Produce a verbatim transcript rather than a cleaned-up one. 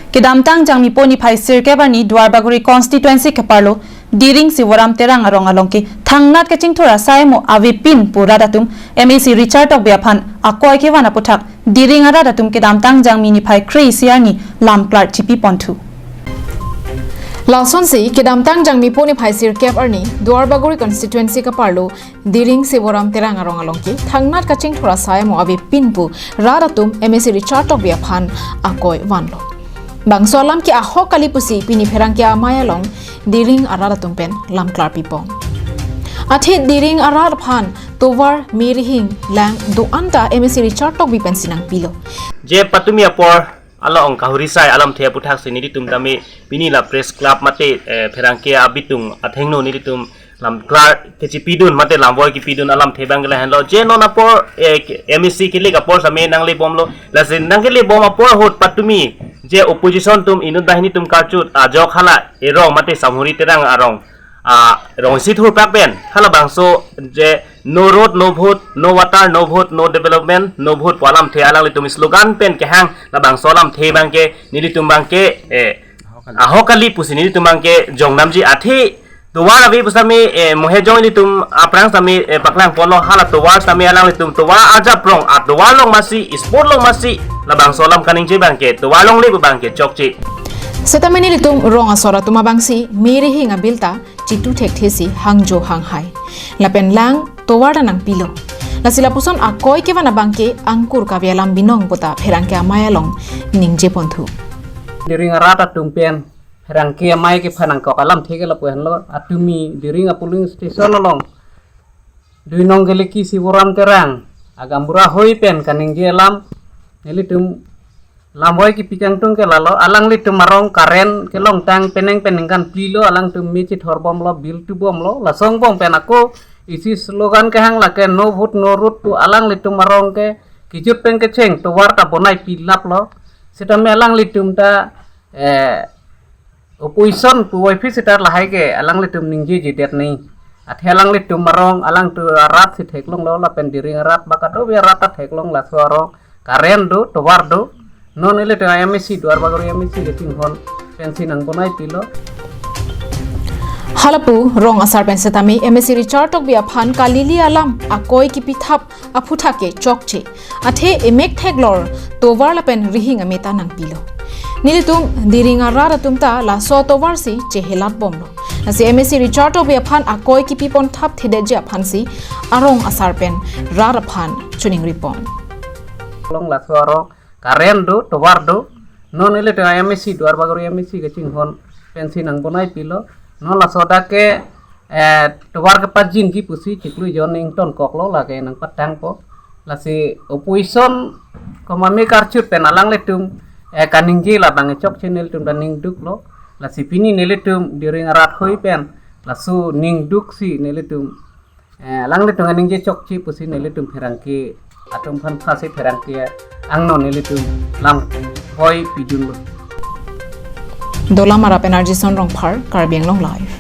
Kedamtang Jangmipo niphai sirkep arni Duarbagori constituency keparlo Diring Sivoram Terang arong along ke thangnat kachingthur asai mo avepin pu rat atum M A C Richard Tokbi aphan akoi kevan aputhak Diring arat atum kedamtang Jangmi niphai kre-isi arni lamklar chipi ponthu. Lasonsi kedamtang Jangmipo niphai sirkep arni Duarbagori constituency keparlo Diring Sivoram Terang arong along ke thangnat kachingthur asai mo avepin pu rat atum M A C Richard Tokbi aphan akoi vanlo. Bangso alam ke ahok kali pusi pini pherangke amei along Diring arat atum pen lamklar pipon. Athe Diring arat aphan tovar, me rihing, lang do-an ta M A C Richard Tokbi pensi nangpilo. Je patumi apor along kahuri sai alamthe aputhak si nelitum tame pini la press club mate, eh, pherangke abitung athengno nelitum lamklar kechipidun mate lamvoi kipidun alamthe abang ke lahenlo. Je non apor, eh, M A C kelik apor same nanglebomlo. Lasi nanglebom apor ahut patumi je opposition atum inut banghini atum karchut ajok hala erong mate Samhuri Terang arong, ah, rong isi thurpak pen halabangso je no road, no vote, no water, no vote, no development, no vote pu alamthe alanglitum slogan pen kehang labangso alamthe abang ke nelitum abang ke, eh, ahok kali pusi nelitum abang ke jongnamji. Athe tovar ave pusitame, eh, mohe jong nelitum aphrang sitame, eh, paklang ponlo, hala tovar sitame alanglitum tovar ajaprong, atovar along masi, spot along masi, labangso alam kaningje abang ke tovar alongle pu abang ke chokche. Sitame nelitum rong asor atum abangsi me rihing abill ta chitu thekthesi hangjo hanghai. Lapen lang tovar ta nangpilo. Lasi lapuson akoi kevan abang ke angkur kave alam binong pu ta pherangke amei along ningje ponthu. Diring arat atum pen pherangke amei kephan nangkok alamthe ke lapu-anlo, atumi Diring a-polling station along Duinong Keleki Sivoram Terang agaonbura ahoi pen kaningje alam nelitum lamvoi kipi kangtung ke lalo, alanglitum arong current kelongtang penang penang kan plilo, alangtum me chithorbomlo, bill tubomlo, lason angbong pen ako isi slogan kehang lake no vote no road pu alanglitum arong ke kejut pen kecheng tovar ta bonai pilaplo. Sitame alanglitum ta, eh, opposition puvoiphit seta lahai ke alanglitum ningjejedet ni. Athe alanglitum arong, alangtum arat si theklonglo, lapen Diring arat ba kadokave arat ta theklong, laso arong current do, tovar do. Non ilitum M A C, Duarbagori M A C kachinghon pensi nangbonai pilo. Halapu rong asar pen sitame M A C Richard Tokbi aphan kalili alam akoi kipithap aputhak ke chokche. Athe emek theklor tovar lapen rihing ame ta nangpilo. Nelitum Diring arat atum ta laso tovar si chehelatbomlo. Lasi M A C Richard Tokbi aphan akoi kipi ponthap thedetji aphansi arong asar pen rat aphan choningripon. Long laso arong current do, tovar do. Non ilitum M A C, Duarbagori M A C kachinghon pensi nangbonai pilo. Non laso dak ke, eh, tovar kepajinji pusi chiklo jon ingtonkoklo, lake nangpatangpo. Lasi opposition komat me karchut pen alanglitum, eh, kaningje labang chokche, nelitum ta ningduklo. Lasi pini nelitum Diring arat ahoi pen laso ningduksi nelitum, eh, alanglitum kaningje chokche pusi nelitum pherangke atum aphan phasi pherangke angno nelitum lamvoi pidunlo. Dolamara pen R J Son Rongphar, Karbi Anglong Live.